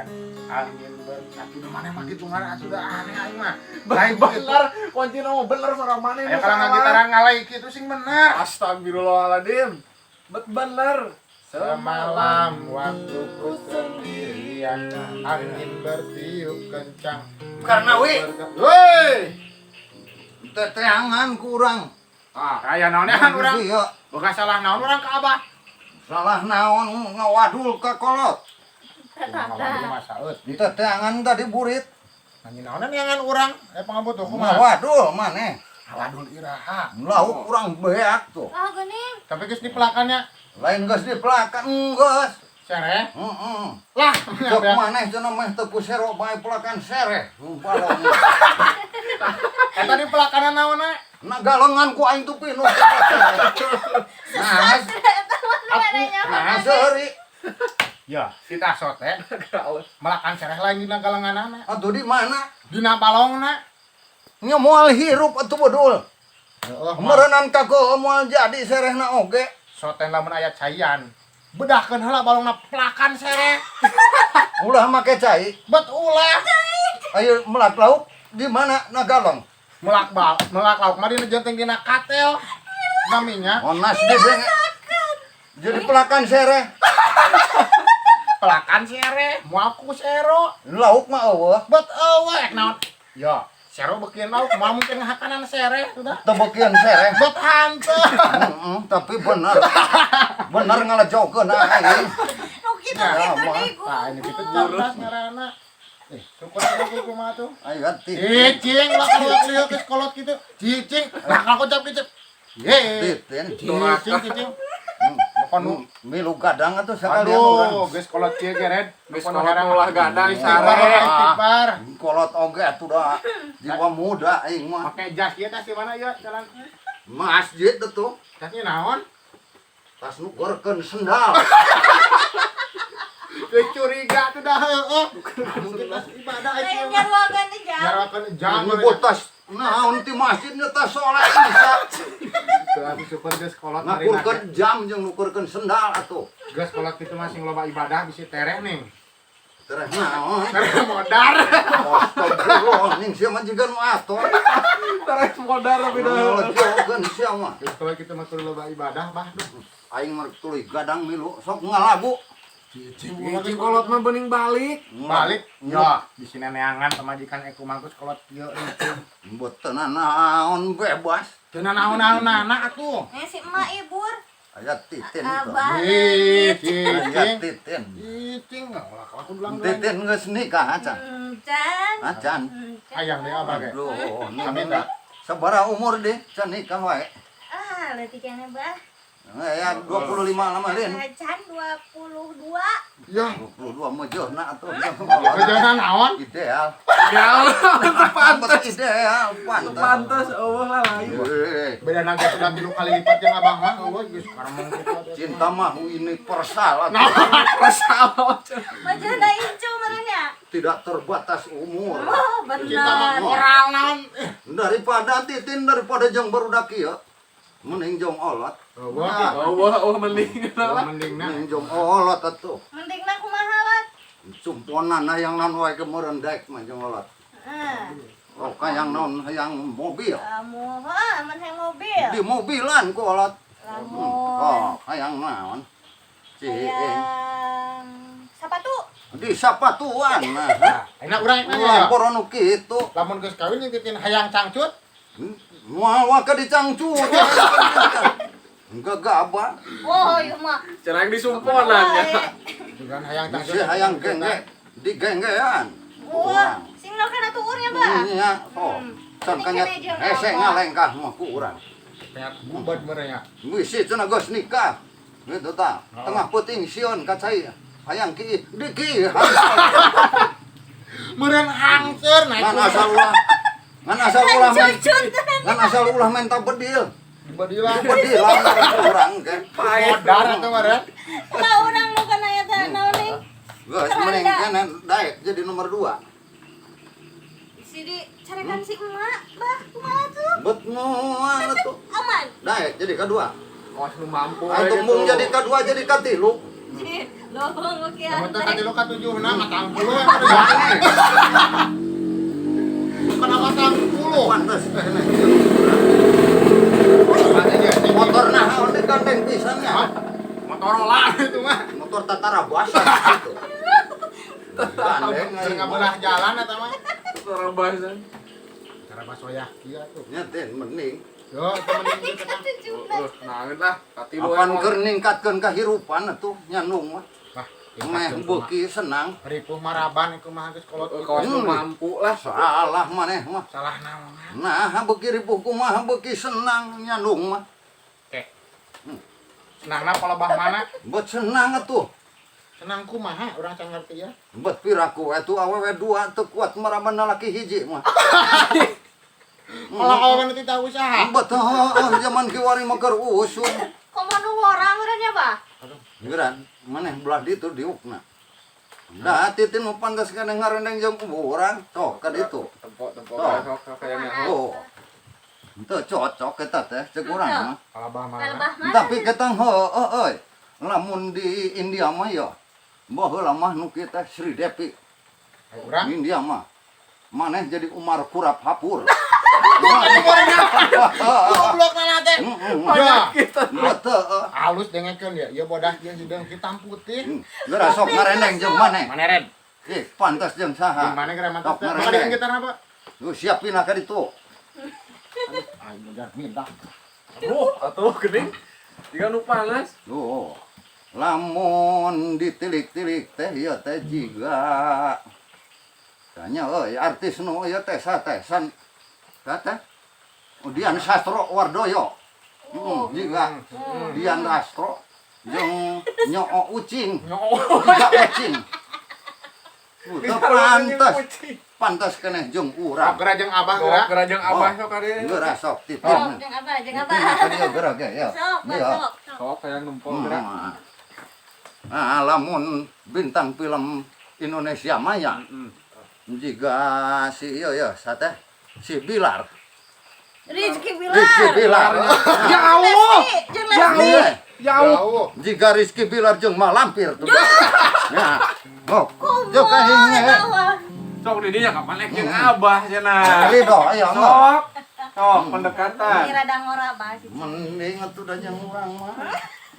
Sendirian, angin berkaki mana mah kitu ngaran, sudah aneh aing mah. Lain gitu. Bener, kunci mah bener suara maneh. Aya kalau ngagitaran ngalai kitu sing bener. Astagfirullahaladzim. Bet bener. Semalam waktu ku sendirian, angin bertiup kencang. Karena wi. Woi, Teteangan kurang. Ah, aya naon urang? Iya. Boga salah naon urang ka Abah? Salah naon ngawadul ka kolot. Ngawadul mah saeut. Teteangan tadi burit. Nanya naonan nyangan urang, eh pangabutuh kumaha? Ngawadul maneh. Ngawadul iraha? Lauk kurang beak tuh. Ah, geuning. Tapi geus dipelakannya. Lain geus dipelakan geus. Sereh. Heeh. Lah, Cek maneh cenah meh teu ku sero bae pelakan sereh. Balong. Eta dipelakanan naonna? Na galengan ku aing tuh pinuh. Nah, Eta mah manehnya. nah seuri. Ya, si Tasot teh melakan sereh lain dina galenganana. Atuh di mana? Dina balongna. Nya moal hirup atuh bedul. Heeh, Meureunan kago moal jadi serehna oge. Soten lamun aya caian. Bedahkeun heula balongna, pelakan sereh. Ulah make cai. Bet ulah. Ayo melak lauk di mana na galong? Melak bal, melak lauk mah dina jenteng dina katel. Naminya Onas di sini. Jadi pelakan sereh. Pelakan sereh, moal ku sero. Lauk mah eueuh. Bet eueuh ek naon? Ya, sero beukeun lauk, moal mungkin ngahakanan sereh sudah. Teu beukeun sereh. Bet hanteu. Heeh, tapi bener. Bener ngalejokeun aing. Nu kitu Ya, kitu mah. deui ku. Tah, ini kita cerdas ngaranna. Eh, syukur aku kumaha tuh. Ayo titin. Cicing lah kalau lieu geus kolot kitu. Cicing lah kalau kocap kicep. Ye. Titin. Cicing cicing. Kon Milu gadang atuh sakalian urang. Aduh, geus kolot kieu ge red. Geus kolot ulah gadang Istighfar, sare. istighfar. Kolot oge atuh da. Jiwa muda aing mah. Make jas kieu tas di mana ieu jalan? Masjid atuh. Tasnya naon? Tas nukerkeun sendal. Geus curiga tuh dah heueuh. Mungkin tas ibadah Lain ieu mah. nyaruakeun jam. Nyaruakeun jam. Nyebut tas naon ti masjidnya tas sholat bisa. Tuh atuh syukur geus kolot Ngakurkeun jam jeung nukurkeun sendal atuh. Geus kolot kitu mah sing loba ibadah bisi tereh ning. Tereh naon? Tereh modar. Astagfirullah, ning sia mah jiga nu ator. Terus modar tapi dah. Ngalejokeun sia mah. Geus kolot kitu mah kudu loba ibadah bah. Duh. Aing mah tuluy gadang milu sok ngalagu. Cicing. Cicing kolot mah bening balik. Balik ya di sini neangan pamajikan eku mangkus kolot kieu rincing. Mboten naon bebas. Teu naon-naon atuh. Nih si emak ibur. Aya titin itu. Abah. Ih, Aya cicing. titin. Cicing ulah kalau aku bilang. Titin geus nikah acan. Can. Acan. Can. Hayang deh abah ge. Aduh, Amin dah. Sabaraha umur deh, can nikah wae. Ah, leutik keneh, Bah. Ya 25 lama lin. Can 22. Ya, 22 mejeuhna atuh. kerjaan naon? Ideal. Ya Allah, pantes. Ideal, pantes. Pantes eueuh lah lain. Eh, Beda naga sudah 3 kali lipat yang abah mah, eueuh geus karemong kitu atuh. Cinta mah universal atuh. Salah. Majana incu meureun ya. Tidak terbatas umur. Oh, Cinta mah bener. moral naon? Eh, Daripada titin daripada jeung barudak ieu. Mending jong olot. Eueuh. Nah, Eueuh, eueuh mending lah. Mending na. mending jong olot atuh. Mendingna kumaha, Lot? Sumponan hayang naon wae ke meureun daek mah jong olot. Heeh. Oh, hayang naon hayang mobil. Lamun, heuh, mun hayang mobil. Di mobilan ku olot. Lamun Oh, hayang naon? Cing. hayang sepatu. Di sapatuan nah. Nah, enak urang enak Ulah ya. poro nu kitu. Lamun geus kawin jeung titin hayang cangcut. Moal waka dicangcut. Enggak gabah. Oh, ieu mah. Cara yang disumponan ya. Juga hayang cangcut. Si hayang gengge di genggean. Wah, sing kana tuurnya, Bah. Iya, oh. Can kanya hese ngalengkah mah ku urang. Kayak gubad merenya. Wisi cenah geus nikah. Gitu tah. Tengah peuting sieun ka cai. Hayang ki diki. Meureun hangser naik. Ngan asal ulah Cucut. ngan asal ulah menta bedil. Badilah. Bedil urang ke. Modar atuh meureun. Lah urang nu kana eta naon nih? Geus mending kene daek jadi nomor 2. Si di carekan si emak, Bah, kumaha tuh? Bet moal atuh. Aman. Daek jadi kedua. Awas nu mampu. Ayo we tembung gitu. jadi kedua jadi katilu. Loh, ngukian Lamun teh teh. 3 ka 7 na 40 yang ada. Bukan 40. Pantes keneh. Motor naon digandeng pisan nya. Motorola itu mah. Motor tatara basah gitu. Gandeng Keur ngabelah jalan eta mah. Orang bahasan. Cara basoyah kieu tuh. Nya teh mending. Yo, itu mending gitu kan. Naon lah, katilu Apan keur ningkatkeun kahirupan atuh nyandung mah. Wah, Meh beuki senang. Ripuh maraban ieu mah geus kolot. Kawas nu mampu lah. Salah maneh mah. Salah naon? Nah, beuki ripuh kumaha beuki senang nyandung mah. Oke. Senangna palebah mana? Bet senang atuh. Senang kumaha urang can ngerti ya. Bet piraku atuh awewe dua teu kuat maraban lalaki hiji mah. Kalau awewe teu tahu usaha. Bet heuh zaman kiwari mah keur usum. Komo nu orang urang nya, Bah? Geura maneh belah ditu diukna. Dah titin mah pantas kana ngarendeng jeung urang sok ka ditu. Tempo-tempo Oh. sok kayaknya. Oh. Teu cocok eta teh cek urang mah. Palebah mana? Palebah mana? Tapi ketang heueuh euy. Lamun di India mah ya. Baheula mah nu kieu teh Sri Devi. Ayo urang. India mah maneh jadi Umar Kurap Hapur. Goblok mana teh? Ya. Betul. Halus dengekeun ya. Ieu bodah ieu hideung hitam putih. Geura sok ngarendeng jeung maneh. Mana red? Eh, pantas jeung saha? Jeung mana geura mantap Sok teh? Maka ngarendeng. dengan gitar apa? Lu siapin ka ditu. Ayo udah minta. Oh, atuh geuning. Jika nu panas. Tuh. Lamun ditilik-tilik teh ieu teh jiga. Tanya euy artis nu ieu teh sa teh san sa teh. Oh, Dian Sastro Wardoyo. Oh. Jiga Dian Sastro jeung Nyoo Ucing. Nyoo. Jiga Ucing. Teu pantes, pantes keneh jeung Urang urang. geura jeung abah geura. Sok geura jeung abah sok kali. Geura sok Sok, titin. jeung abah, jeung abah. Titin ka dieu geura ge ya. Sok, Bah, Iya. sok. Sok. Sok hayang numpuk geura. Nah, lamun bintang film Indonesia mah ya jika si iya ya sate si Bilar. Rizky Bilar. Rizky Bilar. Jauh. Lesti, jeung Lesti. Iya. Jauh. Jika Rizky Bilar jeung Malampir tuh. Ya. Oh, jauh Kumaha kahing. eta mah? Sok di dinya kapan ek jeung abah cenah. Ridho aya mah. Sok. Sok pendekatan. Ini rada ngora, Bah. si Mending atuh da jeung urang mah.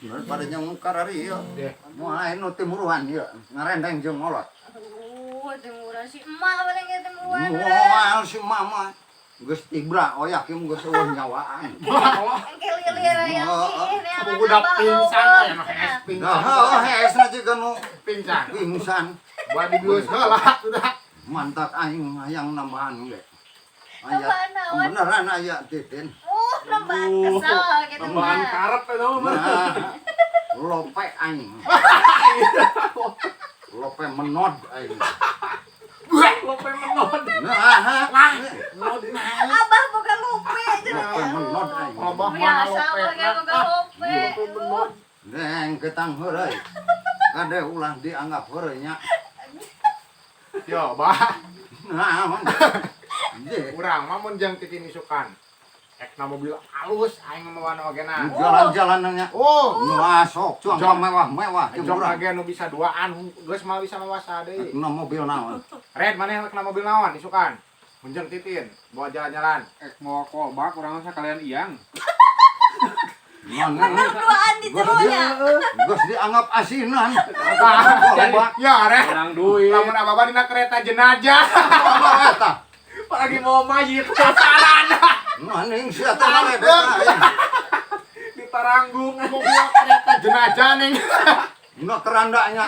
Daripada jeung karari ieu. Deh. Moal anu timuruhan ieu, ngarendeng jeung ngolot. Aduh, timuran si emak paling ge timuran. Moal si mama geus tibra oyak ieu geus eueuh nyawaan. Engke lilir aya Oh, ih, neangan Budak abah pingsan eueuh, ya mah cenah. pingsan. Dah heuh hesna jiga nu Pingsan. pingsan. Buat dibius heula sudah. Mantak aing hayang nambahan ge. Aya Nambahan naon? beneran aya titin. Nambahan kesel gitu Tambahan mah. karep eta mah. Nah, lope aing. Lope menod aing. Lope menod. Nah, Abah boga lupe cenah. Lope menod aing. Abah mana Biasa lope? boga boga lupe. Deng ketang heureuy. Kade ulah dianggap heureuy nya. Yo, bah. Naon? Je, Urang mah mun jeung titin isukan. Ek na mobil alus aing mawa ogena. jalan-jalan nya. Oh, Wah, sok cuang Jok. mewah-mewah jeung jok urang. lagi anu bisa duaan geus mah bisa mawa deui. Na mobil naon? Red maneh rek na mobil naon isukan? Mun jeung titin bawa jalan-jalan. Ek mau kolbak urang mah sakalian iyang. Bener duaan di jeronya. Geus dianggap asinan. Kolbak. Ya, Red. Menang duit. Lamun ababa dina kereta jenazah. Apa eta? Apalagi mau mayit Maning sia teh ngaledek aing. di Taranggung. Mobil kereta jenazah ning. Enggak kerandanya.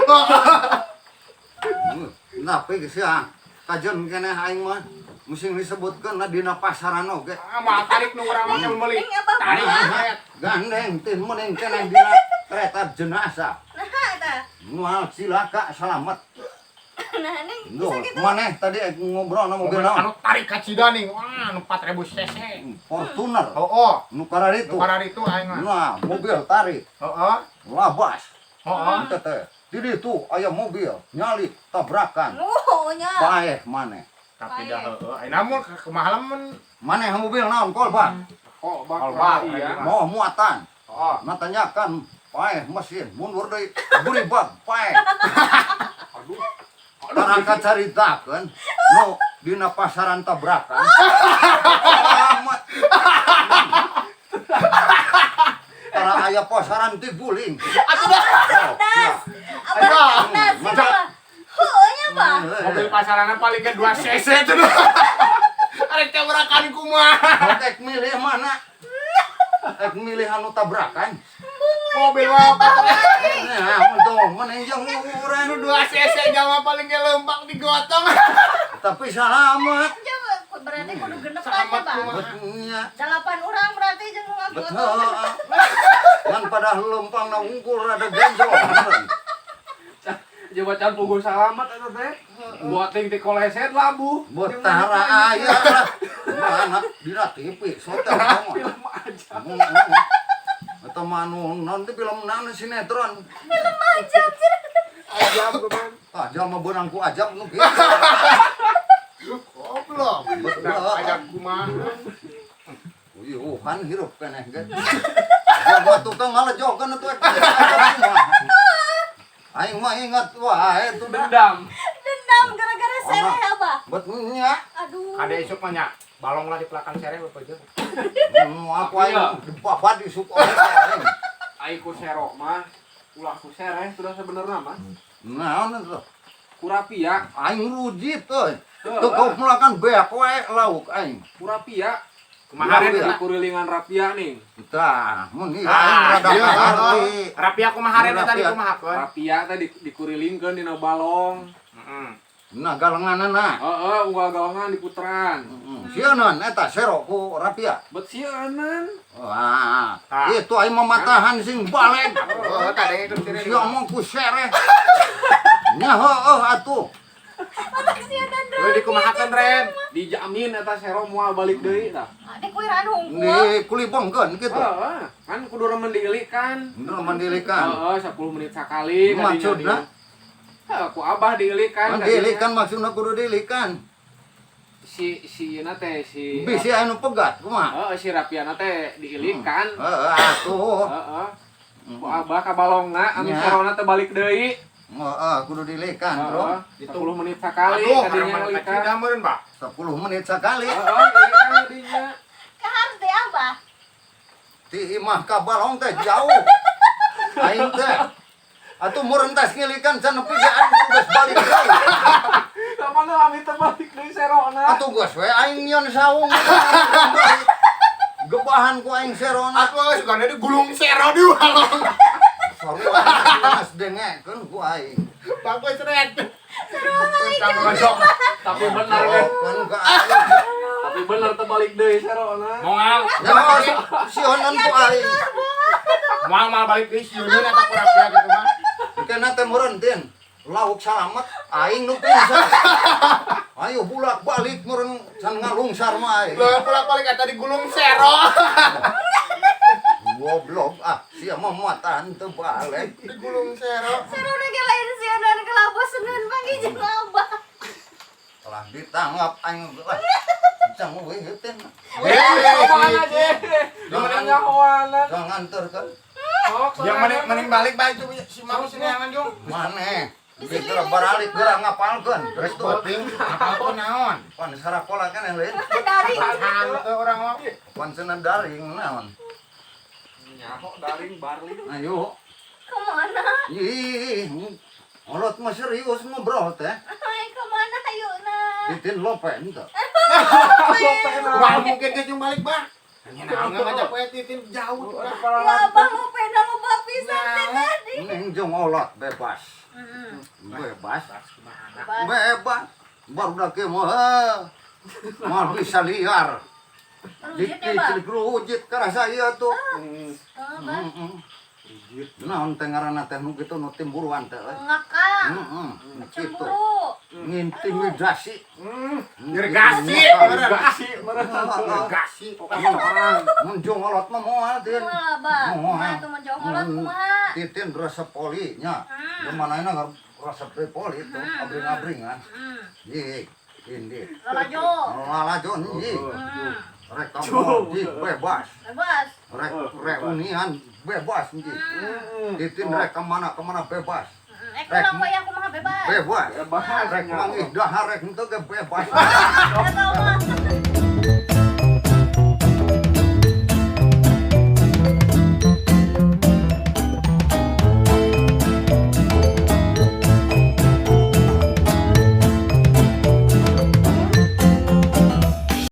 Tapi geus ya kajen keneh aing mah musing disebutkeun dina pasaran oge. Ah, moal tarik nu urang mah meuli. Ning abah Tarik. kumaha? Red. Gandeng teh mending keneh dina kereta jenazah. Nah, eta. Moal cilaka selamat. Nah, ning Duh, bisa gitu. maneh tadi ngobrol na mobil Mobil naon? anu tarik ka Cida ning. Wah, anu 4000 cc. Fortuner. Oh, oh. Nu kararitu. Nu kararitu aing mah. Nah, mobil tarik, Heeh. labas. Heeh. Teh teh. Di ditu aya mobil nyalip tabrakan. Oh, nya. Baeh maneh. Tapi dah heeh. Ayeuna mun kumaha lamun Maneh mobil naon kolbak? Kolbak Kolbak, iyang. Mau muatan. heeh. Nah tanyakan Paeh mesin mundur deui guribag paeh. Aduh. Tara kacaritakeun nu dina pasaran tabrakan. Selamat. Tara aya pasaran tiguling. Cerdas. Abah cerdas gitu mah. Heueuh nya, Bah. Mobil pasaranna paling ke 2 cc tuh. Arek tabrakan kumaha? Rek milih mana? Rek milih anu tabrakan. Mobil mah Nah, untung mending jeung urang. nu 2 cc jama paling ge lempang digotong. Tapi selamat. Jangan berarti kudu genep aja, Selamat Bah. kumaha. Betulnya. Delapan orang berarti jeung ngagotong. Betul. Ngan pada lempang na unggul rada genjol. Coba can puguh salamat eta teh. Buat ting ti koleset labuh. Betara aya lah. Mana dina TV sotel mah. Film aja. Atau manu nanti film naon sinetron. Ajab kumaha. Ah, jalma beunang ku ajab nu kieu. Goblok. Betul. Ajab kumaha? Uyuhan hirup keneh ge. Jalma tukang ngalejokeun atuh ek ajab kumaha. Aing mah ingat wae tuh dah. Dendam. Dendam gara-gara sereh, Abah. Betulnya. Aduh. Ada isuk mah nya balong lah di pelakan sereh bapak jeung. Aku aing dibabat isuk oge aing. Ai ku serok mah ulah ku sereh sudah sebenarnya mah. Naon itu? Ku rapia, Aing rujit euy. Teu kau melakan beak wae lauk aing. ku rapia. Kumaha Kemarin Ren? di kurilingan rapia nih. Tah, mun ieu aing Ah, rada iya, ngarti. Rapia kumaha Ren tadi Rapia. kumaha keun? Rapia teh dikurilingkeun dina balong. Heeh. Nah, galenganana. Heeh, unggal galengan diputeran. Sieun eta sero ku rapia. Bet sieunan. Wah, Tah. itu aing mematahan sing balik. Oh, tadi itu sini. Sia mah ku sereh. Nya heueuh atuh. Otak sieunan Lu dikumahakeun Ren? Dijamin eta sero moal balik deui tah. Di kuiran hungkul. Di kulibongkeun kitu. Heeh, kan kudu remen diilikan. Bener mandilikan. Heeh, 10 menit sakali kadinya Maksudna? dia. Heeh, ku abah diilikan. Mandilikan maksudna kudu diilikan. Si si ieu teh si Bisi anu pegat kumaha? Heeh, si Rapiana teh diilikan. Heeh atuh. Heeh. Ku abah ka balongna anu Nya. serona teh balik deui. Heeh, kudu diilikan, Bro. Heeh, 10 menit sakali Aduh, kadinya harapan ngilikan. kecil meureun, Pak. 10 menit sekali. Heeh, ngilikan kadinya. Kahar teh Abah. Ti imah ka balong teh jauh. Aing teh. Atuh meureun tas ngilikan can nepi ge aing geus balik deui. Kamana ami teh balik deui serona. Atuh geus we aing nyeun saung. Gebahan ku aing serona. Atuh sugana digulung sero di balong. Sarua geus dengekeun ku aing. Bagus Ren. Seru ngajok. Tapi bener kan. Keun ka aing. Tapi bener teh balik deui serona. Moal. Ya sieunan ku aing. Moal mal balik deui sieun eta ku rapia gitu mah. Kena teh meureun tin. Lauk salamet aing nu pingsan. Ayo bulak balik meureun can ngalungsar mah aing. Lah bolak-balik eta digulung sero. Goblok ah, sia mah matahan teu balik. Digulung sero. Serona ge lain sieunan kelabo seuneu panggih jeung Abah. Telah ditangkap aing lah. Can euy tin. Omongan aja. Jangan nyahoanan. Jangan terkeun. Yang mending mending balik bae tuh si mau sini angan jung. Maneh. Geura baralik geura ngapalkeun. Terus penting apa tuh naon? Pan sarakola kan lain. Daring. Hantu orang mah. Pan cenah daring naon. Nyaho daring barling. Ayo. Kemana? Ih, olot mah serius ngobrol teh. Ay, kemana ayo na? Titin lopen teh. Wah mungkin dia cuma balik bah. Hanya naon ngajak we titin jauh tuh. Ya Abah mau pena loba pisan teh tadi. Neng jeung olot bebas. Bebas. Bebas. Baru dah ke mah. Moal bisa liar. Rujit ya, Bah? Dikit rujit karasa ieu tuh. Oh, Bah. Heeh. Naon teh ngaranna teh nu kitu nu timburuan teh euy. Ngakak. Heeh. Kitu. Cemburu. Ngintimidasi. Gergasi. Gergasi meureun. Gergasi. Orang. Mun jeung olot mah moal tin. Kumaha, Bah? Moal. Kumaha tuh mun jauh ngolot kumaha? Titin resep poli nya. Gimana resep poli tuh abring-abringan. Ih, ini. Lalajo. Lalajo ih. Rek kamu bebas. Bebas. Rek reunian bebas nji. Titin rek kemana kemana bebas. Eh, kurang wayah kumaha bebas. Bebas. Bebas. Rek manggih dahar rek henteu ge bebas. Eta mah.